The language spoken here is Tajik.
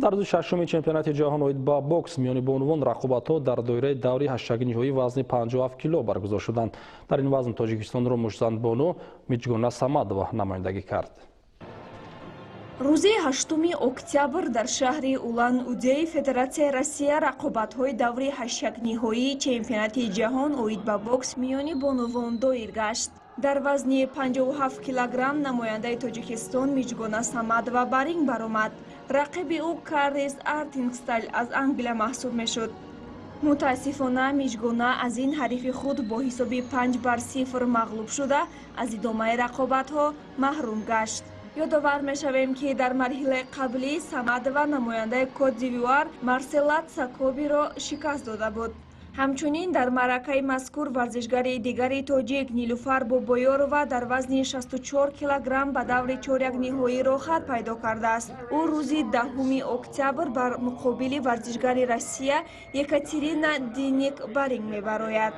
Дар рӯзи шашуми чемпионати ҷаҳон оид ба бокс миёни бонувон рақобатҳо дар доираи даври ҳаштяки ниҳоии вазни 57 кило баргузор шуданд. Дар ин вазн Тоҷикистонро муштзанбону Миҷгона Самадова намояндагӣ кард. Рӯзи 8 октябр дар шаҳри Улан Удеи Федератсияи Россия рақобатҳои даври ҳаштякниҳоии чемпионати ҷаҳон оид ба бокс миёни бонувон доир гашт. Дар вазни 57 килограмм намояндаи Тоҷикистон Миҷгона Самадова ба ринг баромад. Рақиби ӯ Каррис Артингстал аз Англия маҳсуб мешуд. Мутаассифона, Миҷгона аз ин ҳарифи худ бо ҳисоби 5 бар 0 мағлуб шуда, аз идомаи рақобатҳо маҳрум гашт. Ёдовар мешавем, ки дар марҳилаи қаблӣ Самадова намояндаи Кот-д'Ивуар Марселат Сакобиро шикаст дода буд. Ҳамчунин дар маъракаи мазкур варзишгари дигари тоҷик Нилуфар Бобоёрова дар вазни 64 килограмм ба даври чорякниҳоӣ роҳхат пайдо кардааст. Ӯ рӯзи 10 октябр бар муқобили варзишгари Россия Екатерина Диник ба ринг мебарояд.